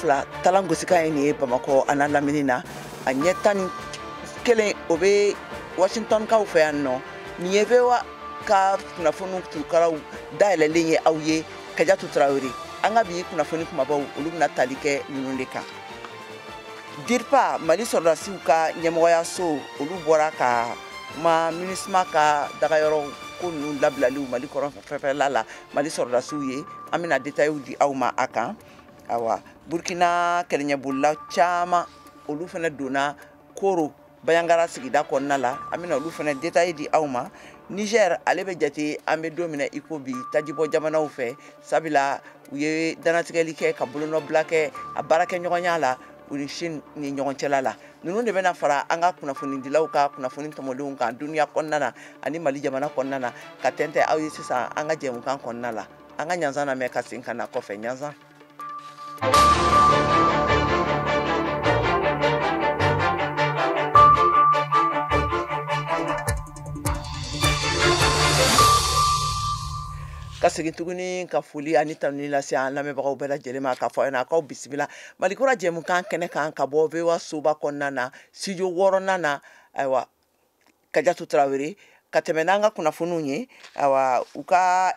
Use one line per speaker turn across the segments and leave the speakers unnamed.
2 talan gosikan ye nin ye Bamakɔ a n'a lamini na a ɲɛ 11 o bɛ Washington kaw fɛ yan nɔ nin ye VOA ka kunnafoniw turukaraw dayɛlɛlen ye aw ye Kajatu Tarawele an ka bi kunnafoni kumabaw olu bɛna tali kɛ ninnu de kan. DIRPA Mali sɔrɔdasiw ka ɲɛmɔgɔyaso olu bɔra ka kuma MINUSMA ka dagayɔrɔ ko ninnu labilaliw Mali kɔrɔnfɛla la Mali sɔrɔdasiw ye an bɛna détails di aw ma a kan. Awa Burkina kɛlɛɲɛbolila caman olu fana donna Koro Bayangara sigida kɔnɔna la an bɛna olu fana détails di aw ma. Niger ale bɛ jate an bɛ don min na i ko bi tajibɔ jamanaw fɛ sabula u ye dannatigɛli kɛ ka bolonɔbila kɛ a baarakɛɲɔgɔnya la u ni Chine ni ɲɔgɔn cɛla la. Ninnu de bɛna fara an ka kunnafonidilaw ka kunnafoni tɔmɔlenw kan dunuya kɔnɔna na ani Mali jamana kɔnɔna na ka tɛntɛn aw ye sisan an ka jɛmukan kɔnɔna la. An ka ɲanzan lamɛn ka segin ka na kɔfɛ ɲanzan. Ka segin tuguni ka foli ani tanuni lase an lamɛnbagaw bɛɛ lajɛlen ma k'a fɔ aw ɲɛna k'aw bisimila Mali kura jɛmukan kɛnɛ kan ka bɔ VOA soba kɔnɔna na studio 6nan na. Ayiwa Kajatu Tarawele ka tɛmɛ n'an ka kunnafoniw ye. Ayiwa u ka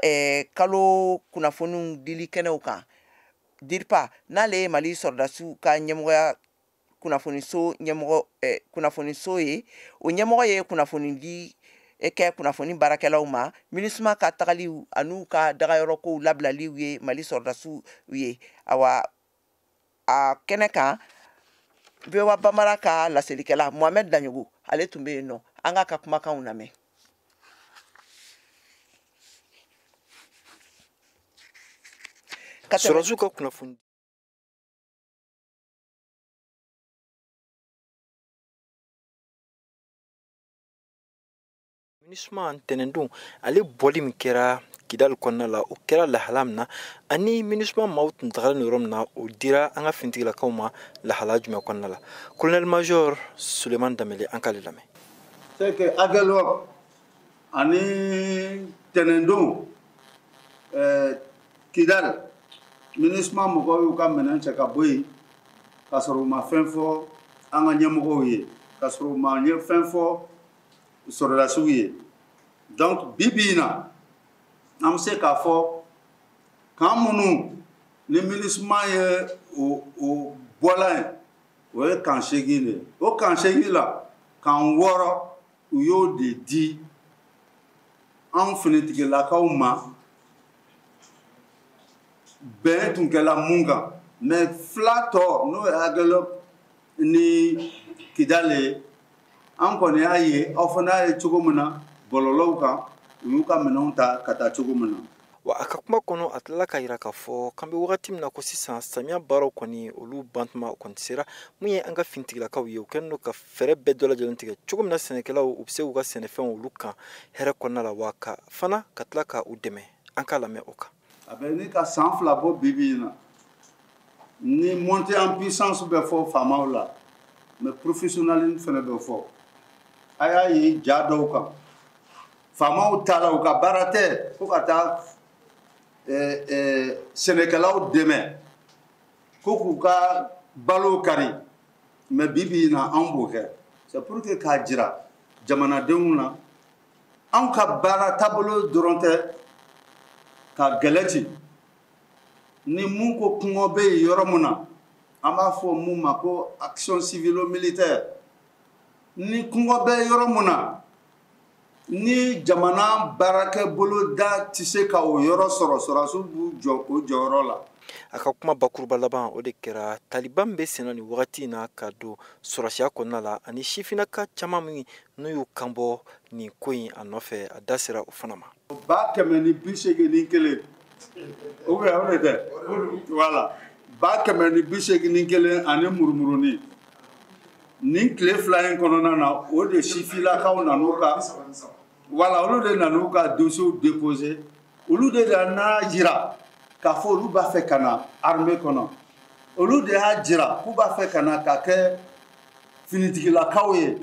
kalo kunnafoniw dili kɛnɛw kan DIRPA n'ale ye Mali sɔrɔdasiw ka ɲɛmɔgɔya kunnafoniso ɲɛmɔgɔ kunnafoniso ye o ɲɛmɔgɔ ye kunnafoni di kɛ kunnafoni baarakɛlaw ma MINUSMA ka tagaliw an'u ka dagayɔrɔ kow labilaliw ye Mali sɔrɔdasiw ye. Awa a kɛnɛ kan VOA Bambara ka laselikɛla Mohamed Daɲogo ale tun bɛ yen nɔ an k'a ka kumakanw lamɛn.
Sɔrɔdasiw ka kunnafoni MINUSMA ntɛnɛndon ale bɔli min kɛra Kidali kɔnɔna la o kɛra lahala min na ani MINUSMA maaw tun tagalen yɔrɔ min na o dira an ka finitigilakaw ma lahala jumɛn kɔnɔna la. Colonel Major Suleiman Danbele an k'ale lamɛn.
C'est que Aguelhok ani tɛnɛndon Kidali MINUSMA mɔgɔw y'u ka minɛn cɛ ka bɔ yen k'a sɔrɔ u ma fɛn fɔ an ka ɲɛmɔgɔw ye k'a sɔrɔ u ma fɛn fɔ sɔrɔdasiw ye. Donc bi bi in na an bɛ se k'a fɔ kan minnu ni MINUSMA ye o bɔla yen o ye kan 8 de ye. O kan 8 la kan 6 u y'o de di an finitigilakaw ma bɛn tun kɛla mun kan mais 2 tɔ n'o ye Aguelhok ni Kidali ye an kɔni y'a ye aw fana y'a ye cogo min na bɔlɔlɔw kan u y'u ka minɛnw ta ka taa cogo min na.
Wa a ka kuma kɔnɔ a tilala k'a jira k'a fɔ k'an bɛ wagati min na ko sisan samiya baaraw kɔni olu bantuma o kɔni sera mun ye an ka finitigilakaw ye u kɛlen don ka fɛɛrɛ bɛɛ dɔ lajɛlen tigɛ cogo min na sɛnɛkɛlaw u bɛ se k'u ka sɛnɛfɛnw olu kan hɛrɛ kɔnɔna la wa ka fana ka tila ka u dɛmɛ an k'a lamɛn o kan.
A bɛ ni ka san 2 bɔ bi bi in na ni montée en puissance bɛ fɔ faamaw la mais professionnalisme fana bɛ fɔ. A y'a ye ja dɔw kan faamaw taara u ka baara tɛ fo ka taa sɛnɛkɛlaw dɛmɛ ko k'u ka balo kari mais bi bi in na anw b'o kɛ. C'est pour que k'a jira jamanadenw na anw ka baara taabolo dɔrɔn tɛ ka gɛlɛ ci ni mun ko kɔngɔ bɛ yen yɔrɔ min na an b'a fɔ mun ma ko action civilo-militaire. Ni kɔngɔ bɛ yɔrɔ min na ni jamana baarakɛ boloda tɛ se ka o yɔrɔ sɔrɔ sɔrɔdasiw b'u jɔ o jɔyɔrɔ la.
A ka kuma bakuruba laban o de kɛra Taliban bɛ senna nin wagati in na ka don sɔrɔsiya kɔnɔna la ani sifinnaka caman min n'u y'u kanbɔ nin ko in a nɔfɛ a da sera o fana ma.
181 ou bien o de tɛ voilà 181 ani murumuruni nin tile 2 in kɔnɔna na o de sifinnakaw nan'u ka voilà olu de nan'u ka dossier déposer olu de nana jira k'a fɔ olu b'a fɛ ka na armée kɔnɔ olu de y'a jira k'u b'a fɛ ka na ka kɛ finitigilakaw ye.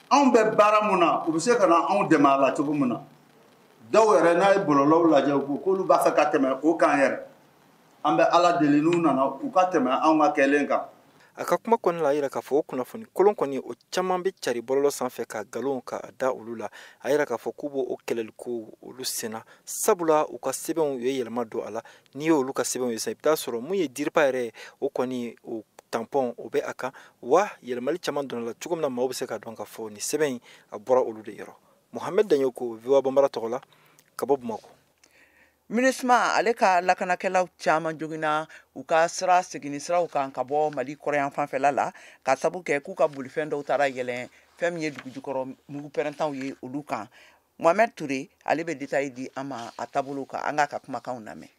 Anw bɛ baara mun na u bɛ se ka na anw dɛmɛ a la cogo min na. Dɔw yɛrɛ n'a ye bɔlɔlɔw lajɛ u ko k'olu b'a fɛ ka tɛmɛ o kan yɛrɛ. An bɛ Ala deli n'u nana u ka tɛmɛ anw ka kɛlen kan.
A ka kuma kɔnɔna la, a yira k'a fɔ o kunnafoni kolon kɔni o caman bɛ cari bɔlɔlɔ sanfɛ ka nkalon ka da olu la. A yira k'a fɔ k'u b'o kɛlɛli ko olu senna, sabula u ka sɛbɛnw u ye yɛlɛma don a la. N'i ye olu ka sɛbɛnw ye sisan, i bɛ taa sɔrɔ mun ye DIRPA yɛrɛ ye, o kɔni o tampon o bɛ a kan wa yɛlɛmali caman donna la cogo min na maaw bɛ se k'a dɔn k'a fɔ nin sɛbɛn in a bɔra olu de yɔrɔ. Mohamed Dagnoko, VOA Bambara tɔgɔ la, ka bɔ Bamakɔ.
MINUSMA ale ka lakanakɛlaw caman joginna u ka sira seginni siraw kan ka bɔ Mali kɔrɔyan fanfɛla la, ka sabu kɛ k'u ka bolifɛn dɔw taara yɛlɛn fɛn min ye dugujukɔrɔ mugu pɛrɛntanw ye olu kan. Mohamed Touré ale bɛ détail di an ma a taabolo kan, an k'a ka kumakanw lamɛn.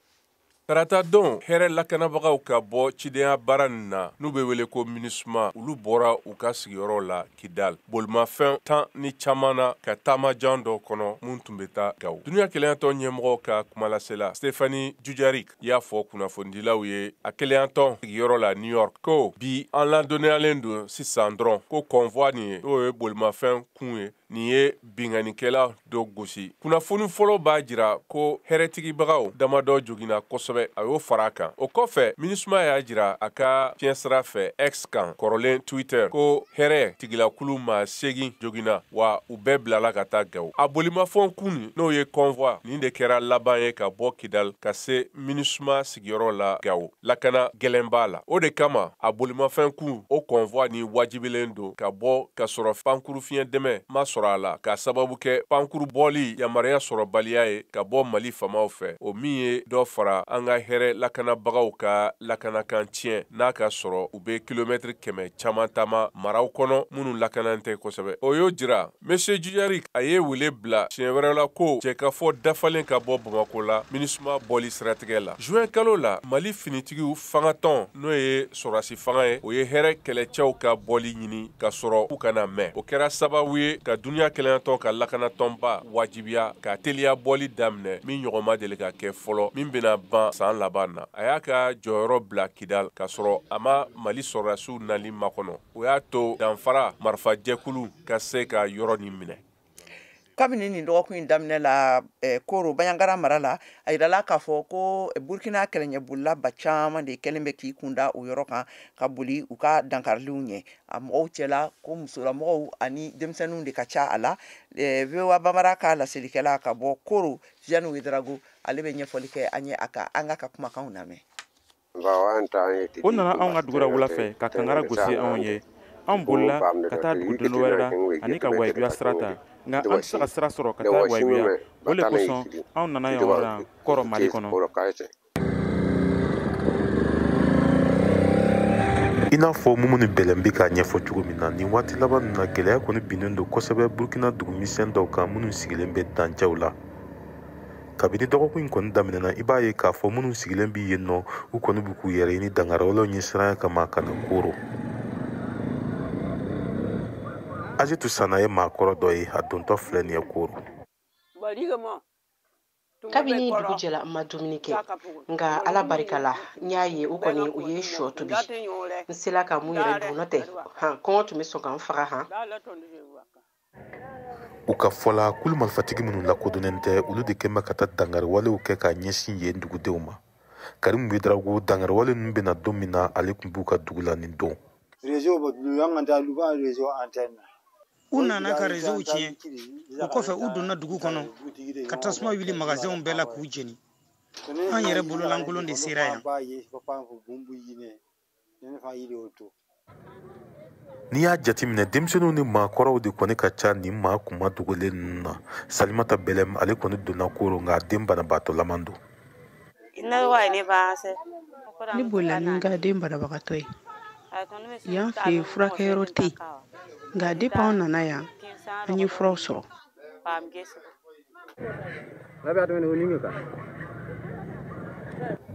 Tarata don, hɛrɛ lakanabagaw ka bɔ cidenya baara nin na n'u bɛ wele ko MINUSMA, olu bɔra u ka sigiyɔrɔ la Kidal bolimafɛn 10 ni caman na ka taamajan dɔ kɔnɔ mun tun bɛ taa Gawo. Duniya kelenyatɔn ɲɛmɔgɔ ka kumalasela Stéphane Dujarric y'a fɔ kunnafonidilaw ye a kelenyatɔn sigiyɔrɔ la New York ko bi an ladɔnniyalen don sisan dɔrɔn ko convoi nin ye, n'o ye bolimafɛn kun ye, nin ye binkannikɛla dɔ gosi. Kunnafoni fɔlɔ b'a jira ko hɛrɛtigibagaw damadɔ joginna kosɛbɛ, a y'o fara a kan. O kɔfɛ, MINUSMA y'a jira a ka fiɲɛ sira fɛ X kan, kɔrɔlen Twitter, ko hɛrɛ tigilakulu maa 8 joginna wa u bɛɛ bilala ka taa Gawo. A bolimafɛn kun n'o ye convoi nin de kɛra laban ye ka bɔ Kidal ka se MINUSMA sigiyɔrɔ la Gawo. Lakana gɛlɛn b'a la. O de kama a bolimafɛn kun o convoi ni wajibilen don ka bɔ ka sɔrɔ pankuru fiɲɛ dɛmɛ ma sɔrɔ a la, k'a sababu kɛ pankuru bɔli yamaruya sɔrɔbaliya ye ka bɔ Mali famaw fɛ, o min ye dɔ fara an ka hɛrɛ lakanabagaw ka lakanakan tiɲɛ n'a ka sɔrɔ u bɛ kilomɛtiri 100 caman taama maraw kɔnɔ minnu lakanan tɛ kosɛbɛ. O y'o jira Monsieur Dujarric a ye wele bila siɲɛ wɛrɛ la ko jɛkafɔ dafalen ka bɔ Bamakɔ la MINUSMA bɔli siratigɛ la. Juin kalo la, Mali finitigiw fangatɔn n'o ye sɔrɔdasi fanga ye, o ye hɛrɛ kɛlɛcɛw ka bɔli ɲini ka sɔrɔ u kana mɛn. O kɛra sababu ye ka duniya kelenyatɔn ka lakanatɔnba wajibiya ka teliya bɔli daminɛ min ɲɔgɔn ma deli ka kɛ fɔlɔ, min bɛna ban san laban na. A y'a ka jɔyɔrɔ bila Kidal ka sɔrɔ a ma Mali sɔrɔdasiw nali makɔnɔ. O y'a to danfara marifajɛkulu ka se ka yɔrɔ nin minɛ.
Kabini nin dɔgɔkun in daminɛ la, Koro Bandiagara mara la, a yirala k'a fɔ ko Burkina kɛlɛɲɛbolila ba caman de kɛlen bɛ k'i kunda o yɔrɔ kan ka boli u ka dankariliw ɲɛ. A mɔgɔw cɛla ko musolamɔgɔw ani denmisɛnninw de ka ca a la. VOA Bambara ka laselikɛla ka bɔ Koro, Jeanne Ouedraogo, ale bɛ ɲɛfɔli kɛ an ye a kan, an k'a ka kumakanw lamɛn.
O nana anw ka dugu la wula fɛ ka kangara gosi anw ye. Anw bolila ka taa dugu wɛrɛ la ani ka Wayibiya sira ta, nka an tɛ se ka sira sɔrɔ ka taa Wayibiya. O de kosɔn anw nana yan yɔrɔ la Kɔrɔ Mali kɔnɔ.
I n'a fɔ Mumuni Bɛlɛn bɛ k'a ɲɛfɔ cogo min na, nin waati laban ninnu na, gɛlɛya kɔni binnen don kosɛbɛ Burkina dugumisɛn dɔw kan minnu sigilen bɛ dancɛw la. Kabini dɔgɔkun in kɔni daminɛna, i b'a ye k'a fɔ minnu sigilen bɛ yen nɔ, u kɔni b'u k'u yɛrɛ ɲini dangarawalew ɲɛsiranya kama ka na Koro. Ajitu Sana ye maakɔrɔ dɔ ye, a dontɔ filɛ nin ye Koro.
Kabini dugu jɛla n ma dumuni kɛ, nka Ala barika la n y'a ye u kɔni u ye sɔ tobi. N sela ka mun yɛrɛ dun, n'o tɛ han kɔngɔ tun bɛ sɔn ka n faga han.
U ka fɔ la, kulu marifatigi minnu lakodɔnnen tɛ, olu de kɛn bɛ ka taa dangariwalew kɛ k'a ɲɛsin yen dugudenw ma. Karim Ouedraogo, dangariwale ninnu bɛna don min na, ale tun b'u ka dugu la nin don.
U nana ka rezow tiɲɛ, o kɔfɛ u donna dugu kɔnɔ ka tasuma wuli magasinw bɛɛ la k'u jeni. An yɛrɛ bololankolon de sera yan.
N'i y'a jateminɛ, denmisɛnninw ni maakɔrɔw de kɔni ka ca nin maa kuma dogolen ninnu na. Salimata Bɛlɛm ale kɔni donna Koro, nka a den banabaatɔlaman don.
Ne bolila ni n ka den banabagatɔ ye. Yan fɛ yen furakɛyɔrɔ tɛ yen, nka depuis anw nana yan, an ye furaw sɔrɔ.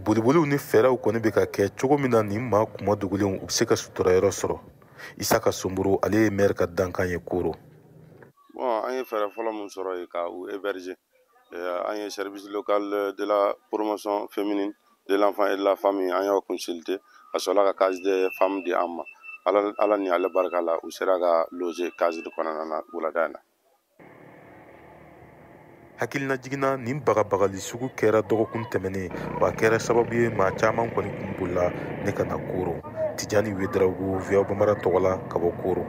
Boliboliw ni fɛɛrɛw kɔni bɛ ka kɛ cogo min na nin maa kuma dogolenw u bɛ se ka sutura yɔrɔ sɔrɔ. Isaka Somboro ale ye maire ka dankan ye Koro.
Bon, an ye fɛɛrɛ fɔlɔ mun sɔrɔ yen ka u héberger. An ye service local de la promotion féminine de l'enfant et de la famille, an y'o consulter, ka sɔrɔ ka case des femmes di an ma. Ala ni ale barika la, u sera ka loger case de kɔnɔna na wulada in na.
Hakilina jiginna nin bagabagali sugu kɛra dɔgɔkun tɛmɛnen, wa a kɛra sababu ye maa caman kɔni kun bolila ne ka na Koro. Tijani Wedarawogo, VOA Bambara tɔgɔ la ka bɔ Koro.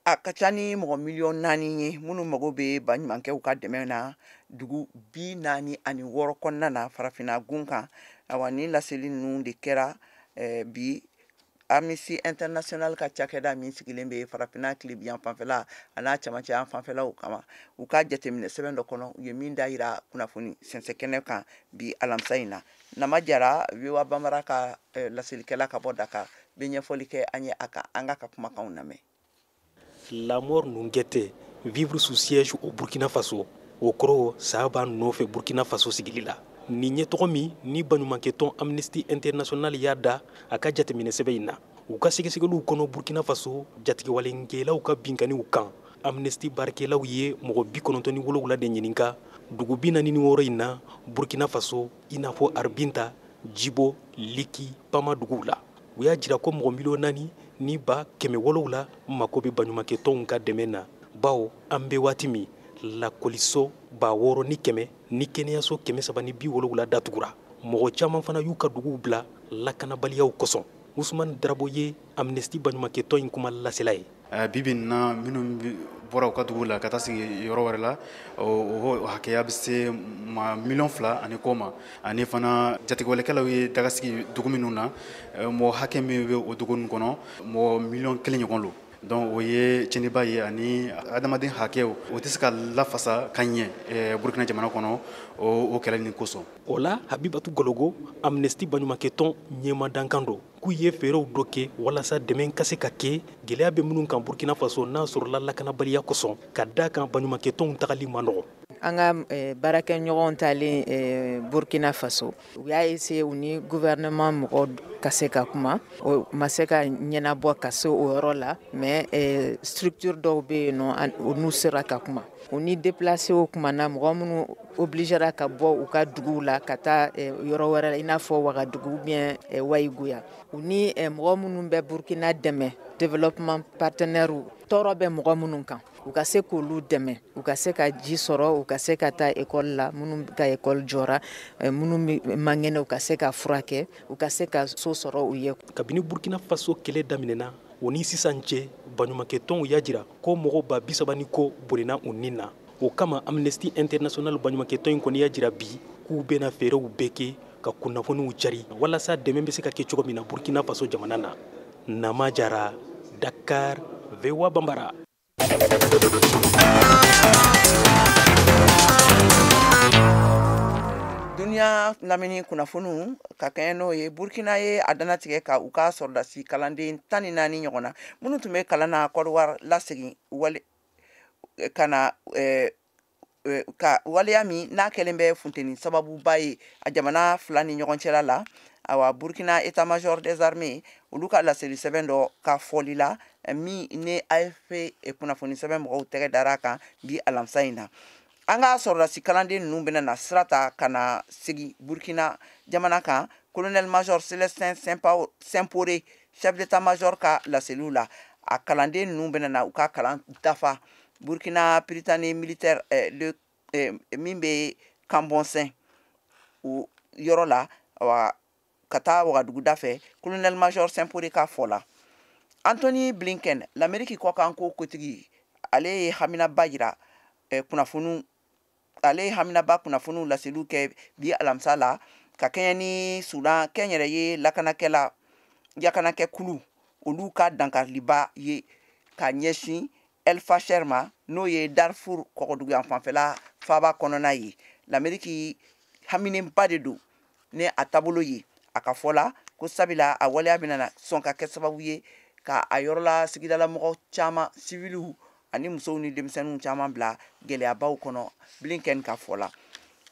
A ka ca ni mɔgɔ 4 miliyɔn ye minnu mago bɛ baɲumankɛw ka dɛmɛ na dugu 46 kɔnɔna na farafinna gun kan. Awa, ni laseli ninnu de kɛra bi Amnesty International ka cakɛda min sigilen bɛ farafinna tilebiyan fanfɛla a n'a camancɛ yan fanfɛlaw kama, u ka jateminɛ sɛbɛn dɔ kɔnɔ, u ye min da yira kunnafoni sɛnsɛn kɛnɛ kan bi alamisa in na. Nama Jara, VOA Bambara ka laselikɛla ka bɔ Dakar, bɛ ɲɛfɔli kɛ an ye a kan. An ka kumakanw lamɛn.
La mort nous guette, vivre sous siège au Burkina Faso. O kɔrɔ, saya b'a nɔfɛ Burkina Faso sigili la. Nin ye tɔgɔ min ni baɲumankɛtɔn Amnesty International y'a da a ka jateminɛ sɛbɛn in na. U ka sɛgɛsɛgɛliw kɔnɔ Burkina Faso, jatigɛwalenkɛlaw ka binkanniw kan, Amnesty baarakɛlaw ye mɔgɔ 97 de ɲininka dugu 46 in na Burkina Faso, i n'a fɔ Arbinta, Jibo, Liki, Pama duguw la. U y'a jira ko mɔgɔ 4,7 million mako bɛ baɲumankɛtɔnw ka dɛmɛ na, bawo an bɛ waati min, lakɔliso 6100 ni kɛnɛyaso 370 datugura. Mɔgɔ caman fana y'u ka duguw bila lakanabaliyaw kosɔn. Usumani Darabo ye Amnesty baɲumankɛtɔn in kuma lasela ye.
Bi bi in na, minnu bɔra u ka dugu la ka taa sigi yɔrɔ wɛrɛ la, o hakɛya bɛ se ma 2.5 miliyɔn ma. Ani fana, jatigɛwalekɛlaw ye daga sigi dugu minnu na, mɔgɔ hakɛ min bɛ o dugu ninnu kɔnɔ, mɔgɔ 1 miliyɔn ɲɔgɔn lo. Donc o ye tiɲɛniba ye, ani adamaden hakɛw, o tɛ se ka lafasa ka ɲɛ Burukina jamana kɔnɔ o kɛlɛ nin kosɔn.
O la, Habibatu Gologo, Amnesty baɲumankɛtɔn ɲɛmadankan don k'u ye fɛɛrɛw dɔ kɛ walasa dɛmɛ ka se ka kɛ gɛlɛya bɛ minnu kan Burkina Faso, n'a sɔrɔla lakanabaliya kosɔn, ka da kan baɲumankɛtɔnw tagali man nɔgɔ.
An ka baarakɛɲɔgɔnw talen Burkina Faso, u y'a essayer u ni gouvernement mɔgɔw ka se ka kuma. O ma se ka ɲɛnabɔ ka se o yɔrɔ la, mais structure dɔw bɛ yen nɔ, u n'u sera ka kuma. U ni déplacé kumana, mɔgɔ minnu obligera ka bɔ u ka duguw la ka taa yɔrɔ wɛrɛ la, i n'a fɔ Wagadugu ou bien Wayiguya. U ni mɔgɔ minnu bɛ Burkina dɛmɛ, développement partenaire, tɔɔrɔ bɛ mɔgɔ minnu kan, u ka se k'olu dɛmɛ, u ka se ka ji sɔrɔ, u ka se ka taa ekɔli la, minnu ka ekɔli jɔra, minnu man kɛnɛ, u ka se ka furakɛ, u ka se ka so sɔrɔ u ye.
Kabini Burkina Faso kɛlɛ daminɛna, o ni sisan cɛ, baɲumankɛtɔnw y'a jira ko mɔgɔ 30,000 ni kɔ bɔnɛna u nin na. O kama, Amnesty International baɲumankɛtɔn in kɔni y'a jira bi k'u bɛna fɛɛrɛw bɛɛ kɛ ka kunnafoniw cari walasa dɛmɛ bɛ se ka kɛ cogo min na Burkina Faso jamana na. Nama Jara, Dakar, VOA Bambara.
Duniya lamini kunnafoniw ka kɛɲɛ n'o ye, Burkina ye a danatigɛ ka u ka sɔrɔdasi kalanden 14 ɲɔgɔn na minnu tun bɛ kalan na Kɔdiwari lasegin wale ka na ka waleya min n'a kɛlen bɛ funteni sababuba ye a jamana fila ni ɲɔgɔn cɛla la. Awa, Burkina état major des armées, olu ka laseli sɛbɛn dɔ ka fɔli la min ni AFP kunnafoni sɛbɛn mɔgɔw tɛgɛ dara kan bi alamisa in na, an ka sɔrɔdasi kalanden ninnu bɛna na sira ta ka na segi Burkina jamana kan. Colonel major Célestin Simpore, chef d'état major ka laseliw la, a kalanden ninnu bɛna na u ka kalan dafa Burkina Prytanée militaire le min bɛ Kanbɔnsɛn o yɔrɔ la, wa ka taa Wagadugu da fɛ, colonel major Simpore ka fɔ la. Antony Blinken, l'Amérique kɔkanko kotigi, ale ye haminaba yira kunnafoniw, ale ye haminaba kunnafoniw laseliw kɛ bi alamisa la ka kɛɲɛ ni Sudan kɛnyɛrɛye lakanakɛla yakanakɛ kulu olu ka dankariliba ye ka ɲɛsin El Fasher ma, n'o ye Darfur kɔgɔduguyan fanfɛla faaba kɔnɔna ye. L'Amérique haminenba de don ni a taabolo ye. A ka fɔ la ko sabula a waleya bɛna sɔn ka kɛ sababu ye ka a yɔrɔla sigidalamɔgɔ caman, siviliw ani musow ni denmisɛnninw caman bila gɛlɛyabaw kɔnɔ, Blinken ka fɔ la.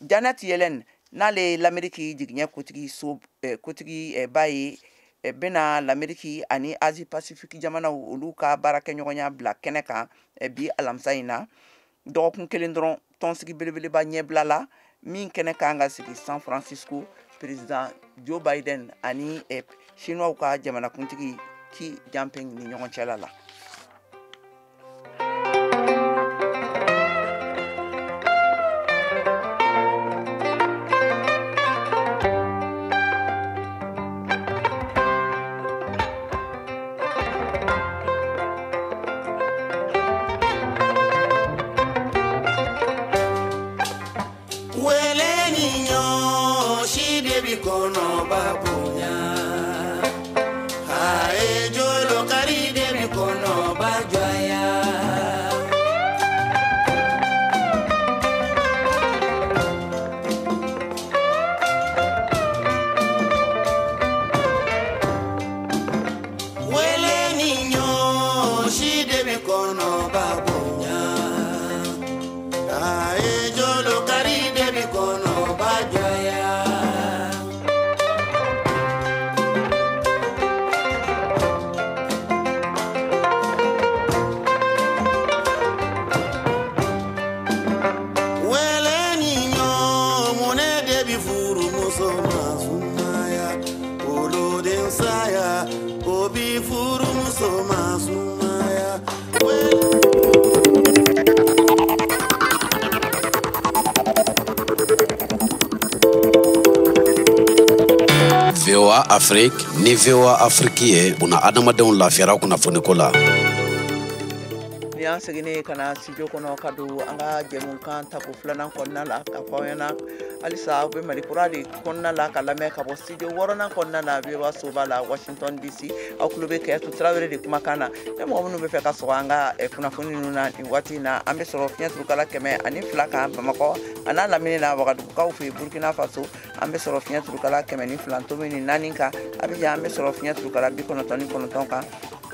Janet Yellen, n'ale ye l'Amérique jigiɲɛ kotigi so kotigi ba ye, bɛna l'Amérique ani Asie Pacifique jamanaw olu ka baarakɛɲɔgɔnya bila kɛnɛ kan bi alamisa in na, dɔgɔkun kelen dɔrɔn tɔnsigi belebeleba ɲɛbila la min kɛnɛ kan ka sigi San Francisco, président Joe Biden ani Chinois ka jamanakuntigi Xi Jinping ni ɲɔgɔn cɛla la.
de bi kɔnɔba bonya. Aye jolo kari de bi kɔnɔba jɔya. Wele ni ɲɔ si de bi kɔnɔba bonya. Aye jolo kari de bi kɔnɔba jɔya. Wele ni ɲɔ munɛ de bi furumuso masumaya. Woloden saya o bi furumuso masumaya.
VOA Afrique ni VOA Afrique ye buna adamadenw lafiyara kunnafoniko la.
Ni y'an seginnen ka na studio kɔnɔ ka don an ka jɛmukan tako filanan kɔnɔna la ka fɔ aw ɲɛna halisa aw bɛ Mali kura de kɔnɔna la ka lamɛn ka bɔ studio wɔɔrɔnan kɔnɔna na VOA soba la Washington DC. Aw tulo bɛ Kɛyatu Tarawele de kumakan na. Ni mɔgɔ minnu bɛ fɛ ka sɔgɔ an ka kunnafoni ninnu na nin waati in na, an bɛ sɔrɔ fiɲɛ turukala 102 kan Bamakɔ a n'a lamini na Wagadugukaw fɛ yen Burkina Faso. An bɛ sɔrɔ fiɲɛ turukala 102.4 kan Abidjan. An bɛ sɔrɔ fiɲɛ turukala 99 kan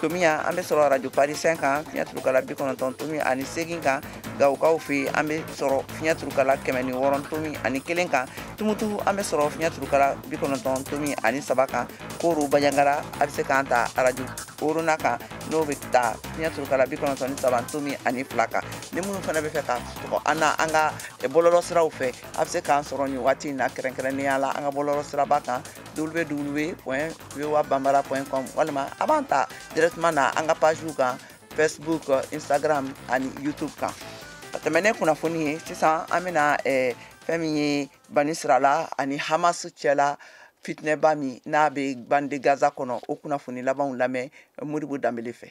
Tomiya. An bɛ sɔrɔ radio Parisien kan fiɲɛ turukala 90.8 kan Gawokaw fɛ yen. An bɛ sɔrɔ fiɲɛ turukala 106.1 kan Tumutu. An bɛ sɔrɔ fiɲɛ turukala 90.3 kan Koro Banjagara. A bɛ se k'an ta radio Orona kan n'o bɛ taa fiɲɛ turukala 93.2 kan. Ni minnu fana bɛ fɛ ka sɔgɔ an na an ka bɔlɔlɔ siraw fɛ, a bɛ se k'an sɔrɔ nin waati in na kɛrɛnkɛrɛnnenya la an ka bɔlɔlɔ siraba kan www.voabambara.com, walima a b'an ta directement na an ka page kan Facebook, Instagram ani YouTube kan. Ka tɛmɛ ne kunnafoni ye sisan, an bɛna fɛn min ye Banisirala ani Hamas cɛla fitinɛba min n'a bɛ bande Gaza kɔnɔ, o kunnafoni labanw lamɛn Modibo Danbele fɛ.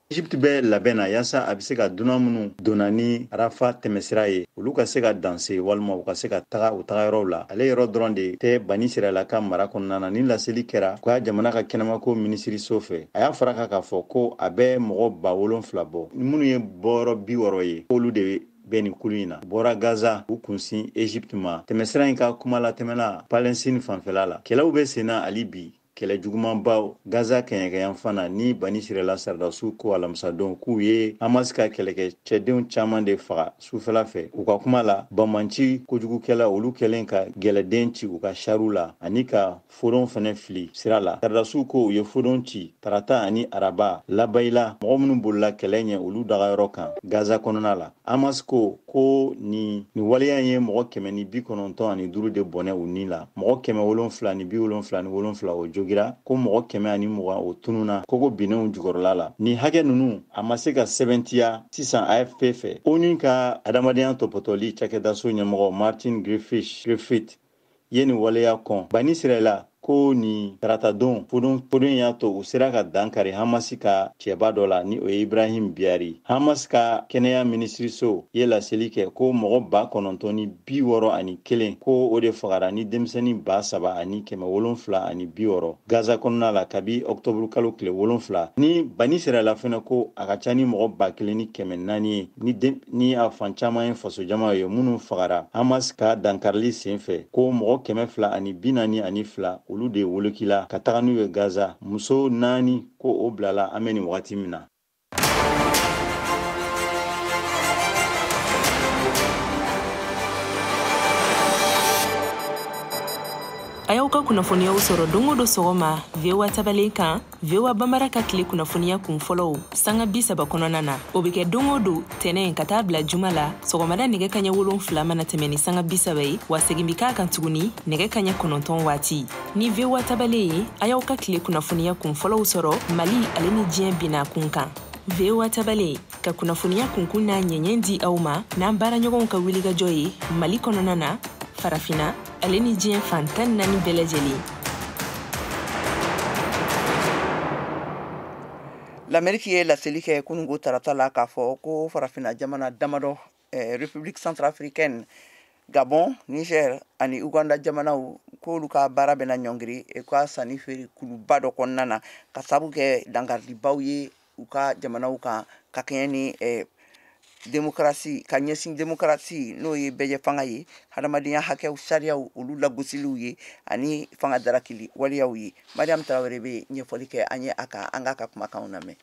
Egypte bɛ labɛn na yaasa a bɛ se ka dunan minnu donna ni Rafa tɛmɛsira ye, olu ka se ka danse walima u ka se ka taga u taga yɔrɔw la. Ale yɔrɔ dɔrɔn de tɛ Bani Sirala ka mara kɔnɔna na. Ni laseli kɛra u ka jamana ka kɛnɛmako minisiriso fɛ, a y'a fara kan k'a fɔ ko a bɛ mɔgɔ 7,000 bɔ, minnu ye bɔyɔrɔ 60 ye, k'olu de bɛ nin kulu in na. Bɔra Gaza u kunsin Egypte ma. Tɛmɛsira in ka kuma latɛmɛna Palestine fanfɛla la. Kɛlɛw bɛ senna hali bi, kɛlɛ jugumanbaw Gaza kɛɲɛkɛyanfan na ni Bani Sirala sardasiw ko alamisadon k'u ye Hamas ka kɛlɛkɛ cɛdenw caman de faga sufɛla fɛ. U ka kuma la, banbanci kojugukɛla olu kɛlen ka gɛlɛden ci u ka sariw la ani ka fodon fɛnɛ fili sira la. Sardasiw ko u ye fodon ci tarata ani araba labayila mɔgɔ minnu bolila kɛlɛ ɲɛ olu dagayɔrɔ kan Gaza kɔnɔna la. Hamas ko ko nin waleya ye mɔgɔ 195 de bɔnɛ u ni la, mɔgɔ 777 o jogira, ko mɔgɔ 120 o tununa kogo binnenw jukɔrɔla la. Nin hakɛ ninnu a ma se ka sɛbɛntiya sisan AFP fɛ. ONU ka adamadenya tɔpɔtɔli cakɛdaso ɲɛmɔgɔ Martin Griffith ye nin waleya kɔn. Bani Sirala ko nin taratadon fodon y'a to u sera ka dankari Hamasi ka cɛba dɔ la ni o ye Ibrahim Biari. Hamas ka kɛnɛya minisiriso ye laseli kɛ ko mɔgɔ 9,061 ko o de fagara ni denmisɛnnin 3,760 Gaza kɔnɔna la kabi ɔktɔburu kalo tile 7. Ni Bani Sirala fɛnɛ ko a ka ca ni mɔgɔ 1,400 ye ni a fan caman ye fasojamaw ye minnu fagara Hamas ka dankarili sen fɛ, ko mɔgɔ 242 olu de wolokila ka taga n'u ye Gaza. Muso 4 ko o bilala an bɛ nin wagati min na.
A y'aw ka kunnafoniyaw sɔrɔ don o don sɔgɔma VOA tabalen kan, VOA Bambara ka tile kunnafoniya kun fɔlɔw sanga 30 kɔnɔna na. O bɛ kɛ don o don tɛnɛn ka taa bila juma la sɔgɔmada nɛgɛ kaɲɛ 7 mana tɛmɛ ni sanga 30 ye, wa segin bɛ k'a kan tuguni nɛgɛ kaɲɛ 9 waati. Ni VOA tabalen ye, a y'aw ka tile kunnafoniya kun fɔlɔw sɔrɔ Mali ale ni diɲɛ binna kun kan. VOA tabalen ka kunnafoniya kunkun n'a ɲɛɲɛ di aw ma n'an baaraɲɔgɔnw ka wulikajɔ ye Mali kɔnɔna na, Farafina ale ni diɲɛ fan 14 bɛɛ lajɛlen.
L'Amérique ye laseli kɛ kununko tarata la k'a fɔ ko farafina jamana damadɔ, République centrafricaine, Gabon, Niger ani Uganda jamanaw K'olu ka baara bɛna ɲɔngiri u ka sanni feere kuluba dɔ kɔnɔna na ka sabu kɛ dankarilibaw ye u ka jamanaw kan ka kɛɲɛ ni démocratie, ka ɲɛsin démocratie n'o ye bɛɛjɛ fanga ye, hadamadenya hakɛw sariyaw olu lagosiliw ye ani fanga darakili waleyaw ye. Mariam Tarawele bɛ ɲɛfɔli kɛ an ye a kan, an k'a ka kumakanw lamɛn.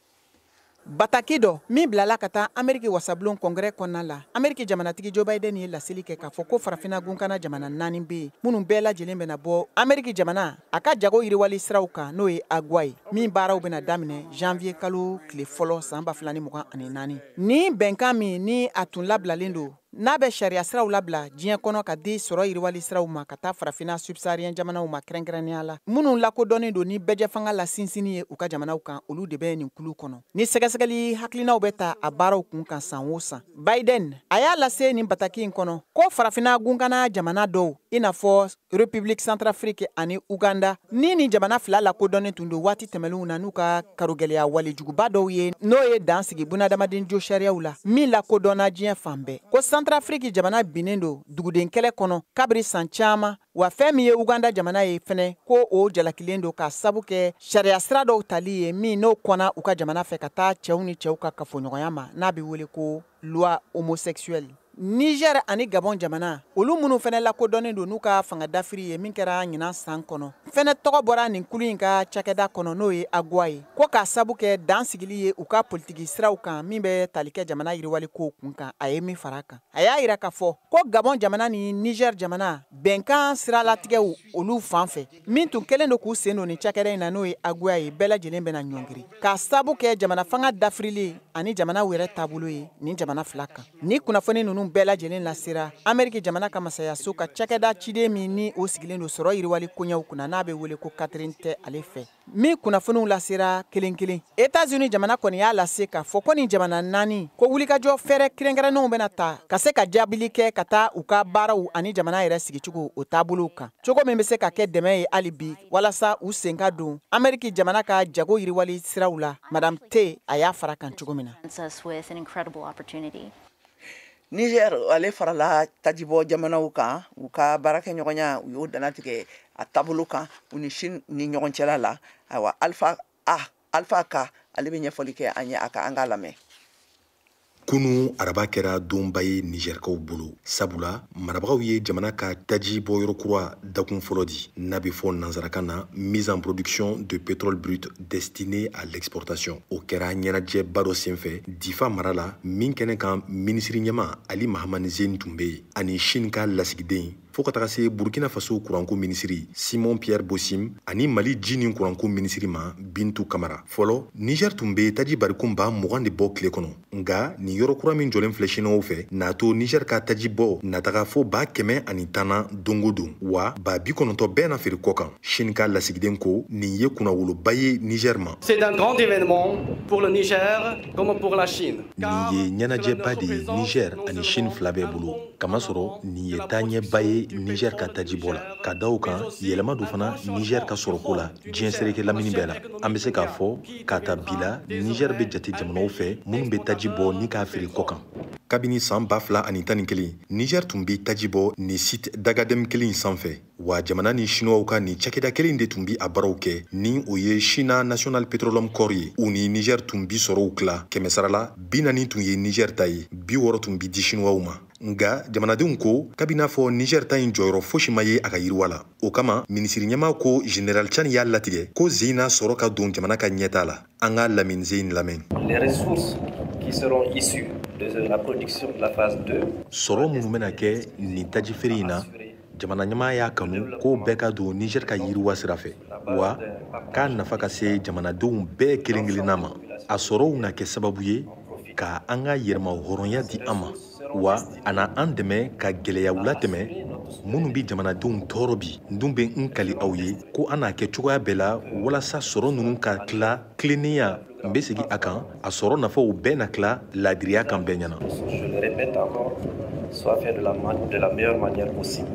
Bataki dɔ min bilala ka taa Ameriki wasabulon kɔngrɛ kɔnɔna la, Ameriki jamanatigi Joe Biden ye laseli kɛ k'a fɔ ko farafinna gunkana jamana 4 bɛ yen minnu bɛɛ lajɛlen bɛna bɔ Ameriki jamana a ka jago yiriwali siraw kan, n'o ye AGOA ye, min baaraw bɛna daminɛ janvier kalo tile fɔlɔ san 2024. Nin bɛnkan min ni a tun labilalen don, n'a bɛ sariya siraw labila diɲɛ kɔnɔ ka di sɔrɔ yiriwali siraw ma ka taa farafinna subsaharien jamanaw ma kɛrɛnkɛrɛnnenya la, minnu lakodɔnnen don ni bɛɛjɛfanga la sinsinni ye u ka jamanaw kan, olu de bɛ nin kulu kɔnɔ. Ni sɛgɛsɛgɛli hakilinaw bɛ ta a baaraw kun kan san o san. Biden a y'a lase nin bataki in kɔnɔ ko farafinna gunkana jamana dɔw i n'a fɔ République Centrafrique ani Uganda, ni nin jamana fila lakodɔnnen tun don waati tɛmɛnlenw na n'u ka karogɛlɛya walejuguba dɔw ye, n'o ye dan sigi bunadamaden jo sariyaw la min lakodɔnna diɲɛ fan bɛɛ. Ko Centrafrique jamana binnen don duguden kɛlɛ kɔnɔ kabiri san caman, wa fɛn min ye Uganda jamana ye fɛnɛ, ko o jalakilen don k'a sabu kɛ sariya sira dɔw tali ye min n'o kɔnna u ka jamana fɛ ka taa cɛw ni cɛw ka kafoɲɔgɔnya ma, n'a bɛ wele ko loi homosexuelle. Niger ani Gabon jamana, olu minnu fɛnɛ lakodɔnnen don n'u ka fanga dafiri ye min kɛra ɲinan san kɔnɔ, fɛnɛ tɔgɔ bɔra nin kulu in ka cakɛda kɔnɔ, n'o ye AGOA ye, ko k'a sabu kɛ dan sigili ye u ka politiki siraw kan min bɛ tali kɛ jamana yiriwali kow kun kan. A ye min fara kan, a y'a yira k'a fɔ ko Gabon jamana ni Niger jamana bɛnkan siralatigɛw olu fan fɛ min tun kɛlen don k'u sen don nin cakɛda in na, n'o ye AGOA ye, bɛɛ lajɛlen bɛna ɲɔngiri k'a sabu kɛ jamana fanga dafirili ani jamana yɛrɛ taabolo ye nin jamana fila kan. Ni kunnafoni ninnu bɛɛ lajɛlen lasera Ameriki jamana ka masayaso ka cakɛda ciden min ni o sigilen don sɔrɔ yiriwali koɲɛw kunna, n'a bɛ wele ko Catherine Tɛ ale fɛ, min kunnafoniw lasera kelen kelen. États-Unis jamana kɔni y'a lase k'a fɔ ko nin jamana 4 ko wulikajɔ fɛɛrɛ kɛrɛnkɛrɛnnenw bɛna ta ka se ka jaabili kɛ ka taa u ka baaraw ani jamana yɛrɛ sigicogo o taabolow kan, cogo min bɛ se ka kɛ dɛmɛ ye hali bi walasa u sen ka don Ameriki jamana ka jago yiriwali siraw la. Madame T a y'a fara kan cogo min na.
Niger ale farala tajibɔ jamanaw kan, u ka baarakɛɲɔgɔnya u y'o dannatigɛ a taabolo kan u ni Chine ni ɲɔgɔn cɛla la. Ayiwa, Alpha Ka ale bɛ ɲɛfɔli kɛ an ye a ka, an k'a lamɛn.
Kunu araba kɛra donba ye Nizɛrikaw bolo, sabula marabagaw ye jamana ka taji bɔyɔrɔ kura dakun fɔlɔ di, n'a bɛ fɔ nansarakan na mise en production de pétrole brut destiné à l'exportation. O kɛra ɲɛnajɛba dɔ senfɛ Difa mara la, min kɛnɛ kan minisiri ɲɛma Ali Mahamani Zeni tun bɛ yen ani Chine ka lasigiden, fo ka taga se Burkina Faso kuranko minisiri Simon Pierre Bossim ani Mali ji ni kuranko minisiri ma Bintu Kamara. Fɔlɔ, Niger tun bɛ taji barikon 20,000 de bɔ tile kɔnɔ, nka nin yɔrɔ kura min jɔlen filɛ Chinois fɛ n'a to Niger ka taji bɔ na taga fo 110,000 na don o don, wa 90,000 bɛɛ na feere kɔ kan. Chine ka lasigiden ko nin ye kunnawoloba ye Niger ma.
C'est un grand événement pour le Niger comme pour la Chine.
Nin ye ɲɛnajɛba de ye Niger ani Chine fila bɛɛ bolo, kamasɔrɔ nin ye taaɲɛba ye Niger ka taji bɔ la, ka da o kan yɛlɛma don fana Niger ka sɔrɔko la diɲɛ seleke lamini bɛɛ la. An bɛ se k'a fɔ k'a ta bi la, Niger bɛ jate jamanaw fɛ minnu bɛ taji bɔ ni k'a feere kɔ kan. Kabini san 2011, Niger tun bɛ taji bɔ nin site Dagadem kelen in sanfɛ, wa jamana ni Chinois ka nin cakɛda kelen de tun bɛ a baaraw kɛ, ni o ye China National Petroleum Corps ye. U ni Niger tun bi sɔrɔw tila 100 sara la, 40 tun ye Niger ta ye, 60 tun bi di Chinois ma. Nka jamanadenw ko kabi n'a fɔ Niger ta in jɔyɔrɔ fosi ma ye a ka yiriwa la. O kama minisiri ɲɛmaa ko Général Tchani y'a latigɛ ko zen na sɔrɔ ka don jamana ka ɲɛta la. An ka Lamine Zeyn lamɛn.
Les ressources qui seront issues de la production de la phase 2.
Sɔrɔ minnu bɛna kɛ nin tajifeere in na, jamana ɲɛmaa y'a kanu ko bɛɛ ka don Niger ka yiriwa sira fɛ, wa k'a nafa ka se jamanadenw bɛɛ kelen kelenna ma. A sɔrɔw na kɛ sababu ye ka an ka yɛrɛmahɔrɔnya di an ma, wa a na an dɛmɛ ka gɛlɛyaw latɛmɛ minnu bɛ jamanadenw tɔɔrɔ bi. N dun bɛ n kali aw ye ko an n'a kɛ cogoya bɛɛ la walasa sɔrɔ ninnu ka tila tilennenya. N bɛ segin a kan, a sɔrɔ nafaw bɛɛ na tila laadiriya kan bɛɛ ɲɛna.
Je le répète encore, soit fait de la meilleure manière possible.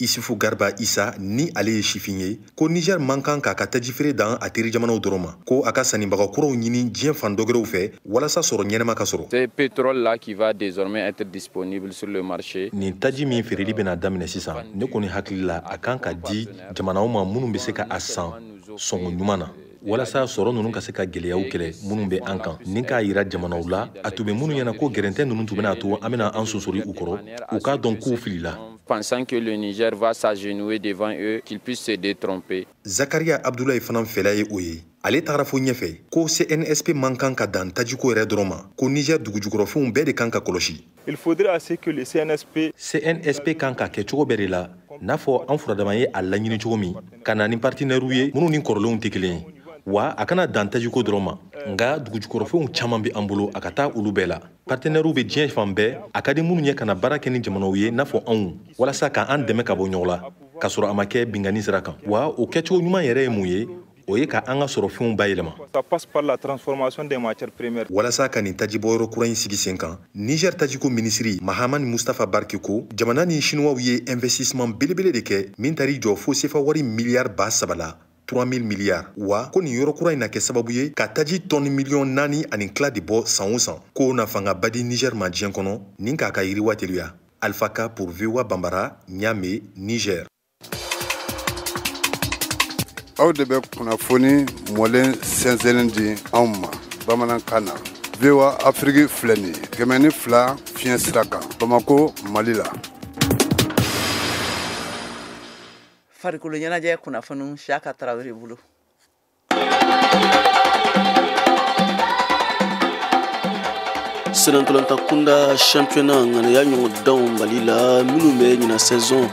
Isufu Garba Isa, ni ale ye sifin ye, ko Niger man kan k'a ka tajifeere dan a teri jamanaw dɔrɔn ma, ko a ka sannibaga kuraw ɲini diɲɛ fan dɔgɛrɛw fɛ walasa sɔrɔ ɲɛnama ka sɔrɔ.
Ce pétrole-là qui va désormais être disponible sur le marché.
Nin taji min feereli bɛna daminɛ sisan, ne kɔni hakili la a kan ka di jamanaw ma minnu bɛ se ka a san sɔngɔ ɲuman na, walasa sɔrɔ ninnu ka se ka gɛlɛyaw kɛlɛ minnu bɛ an kan, ni k'a yira jamanaw la a tun bɛ minnu ɲɛna ko gɛrɛntɛ ninnu tun bɛna to an bɛna an sonsori u kɔrɔ, u k'a dɔn k'u filila.
Pensant que le Niger va s'agenouiller devant eux, qu'ils puissent se détromper.
Zakaria Abdoulaye fana fɛla ye o ye. Ale tagara fo ɲɛfɛ ko CNSP man kan ka dan tajiko yɛrɛ dɔrɔn ma, ko Niger dugujukɔrɔfɛnw bɛɛ de kan ka kɔlɔsi.
Il faudrait assez que le CNSP
CNSP kan ka kɛ cogo bɛɛ de la, n'a fɔ an furadama ye a laɲini cogo min, ka na ni partenaires ye minnu ni kɔrɔlenw tɛ kelen ye. Wa a kana dan tajiko dɔrɔn ma, nka dugujukɔrɔfɛnw caman bɛ an bolo, a ka taa olu bɛɛ la. Partenaires bɛ diɲɛ fan bɛɛ, a ka di minnu ye ka na baara kɛ ni jamanaw ye n'a fɔ anw, walasa k'an dɛmɛ ka bɔ ɲɔgɔn la, k'a sɔrɔ a ma kɛ binkanni sira kan. Wa o kɛcogo ɲuman yɛrɛ ye mun ye? O ye ka an ka sɔrɔfɛnw bayɛlɛma.
Ça passe par la transformation des matières premières.
Walasa ka nin tajibɔyɔrɔ kura in sigi sen kan, Niger tajiko minisiri Mahamani Mustafa Barke ko jamana ni Chinois ye investissement belebele de kɛ min taar'i jɔ fo sefa wari miliyari 3000 la, 3000 milliards. Wa ko nin yɔrɔ kura in na kɛ sababu ye ka taji tɔni 4.5 millions de bɔ san o san, k'o na fangaba di Niger ma diɲɛ kɔnɔ nin k'a ka yiriwa teliya. Alpha Ka pour VOA Bambara, Niamey, Niger.
Aw de bɛ kunnafoni mɔlen sɛnsɛnnen di anw ma bamanankan na. VOA Afrique filɛ nin ye 102 fiɲɛ sira kan, Bamako, Mali la.
Farikolo ɲɛnajɛ kunnafoniw, Siyaka Tarawele bolo.
Senatɔlɔntan kunda championnat ŋaniya ɲɔgɔndanw Mali la minnu bɛ ɲina saison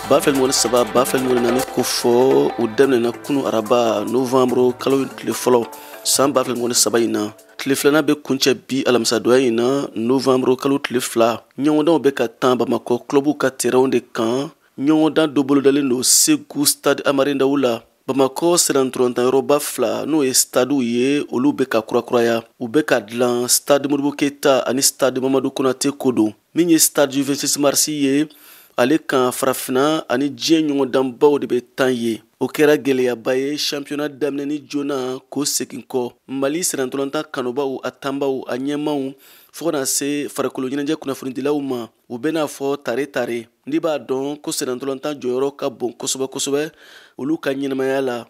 2023 2024 kofɔ, o daminɛna kunu araba novembre kalo tile fɔlɔ san 2023 in na. Tile filanan bɛ kuncɛ bi alamisadonya in na, novembre kalo tile 2. Ɲɔgɔndanw bɛ ka tan Bamakɔ clubw ka terrainw de kan. Ɲɔgɔndan dɔ bolodalen don Segu stade Amari Ndaw la. Bamakɔ sennantolatan fila, n'o ye stadew ye, olu bɛ ka kurakuraya, u bɛ ka dilan. Stade Modibo Keyita ani stade Mamadu Konate ko don. Min ye stade du 26 mars ye, ale kan farafinna ani diɲɛ ɲɔgɔndanbaw de bɛ tan ye. O kɛra gɛlɛyaba ye championnat daminɛni joona k'o segin kɔ. Mali sennantolatan kanubaw, a tanbaw, a ɲɛmaw, fo kana se farikolo ɲɛnajɛ kunnafonidilaw ma, u bɛna fɔ tare tare n'i b'a dɔn ko sennantolatan jɔyɔrɔ ka bon kosɛbɛ kosɛbɛ olu ka ɲɛnamaya la.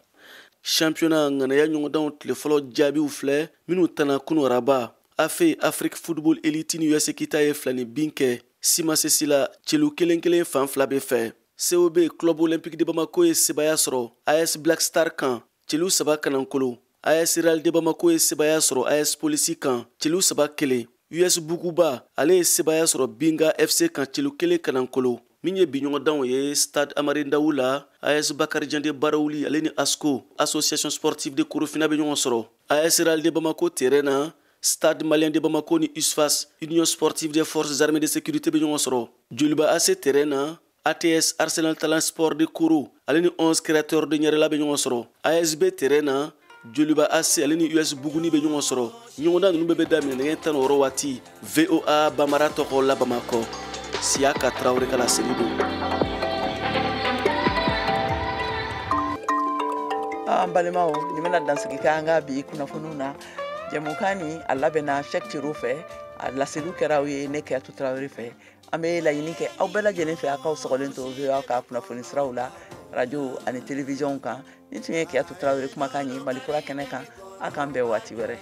Championnat ŋanaya ɲɔgɔndanw tile fɔlɔ jaabiw filɛ minnu tana kunu araba. AFE, Afrique Football Elite ni US Kita ye 2 ni bin kɛ Simasesi la, celu kelen kelen fan fila bɛ fɛ. COB, Club Olympique de Bamako ye sebaya sɔrɔ AS Black Star kan, celu 3 kanankolo. AS Real de Bamako ye sebaya sɔrɔ AS Polisi kan, celu 3-1. US Buguba, ale ye sebaya sɔrɔ Binga FC kan, celu 1 kanankolo. Min ye bi ɲɔgɔndanw ye stade Amari Ndawu la, AS Bakarijan de Barawuli, ale ni ASCO, Association Sportive de Korofina bɛ ɲɔgɔn sɔrɔ. AS Real de Bamako terrain na, Stade Malien de Bamako ni USFAS, Union Sportive des Forces Armées de Sécurité bɛ ɲɔgɔn sɔrɔ. Joliba AC terrain na, ATS, Arsenal Talent Sport de Koro, ale ni 11 Créateurs de Ɲɛrɛla bɛ ɲɔgɔn sɔrɔ. ASB terrain na, Joliba AC, ale ni US Buguni bɛ ɲɔgɔn sɔrɔ. Ɲɔgɔndan ninnu bɛɛ bɛ daminɛ nɛgɛ 16 waati. VOA Bamara tɔgɔ la Bamakɔ, Siyaka Tarawele ka laseli don.
An balimaw, nin bɛna dansigi kɛ an ka bi kunnafoniw na. Jɛmukan nin a labɛnna Cheick Tero fɛ, a laseliw kɛra aw ye ne Keyatu Tarawele fɛ. An bɛ laɲini kɛ aw bɛɛ lajɛlen fɛ, aw k'aw sɔgɔlen to VOA ka kunnafoni siraw la, radio ani télévision kan. Ni tun ye Keyatu Tarawele kumakan ye Malikura kɛnɛ kan. A k'an bɛn waati wɛrɛ.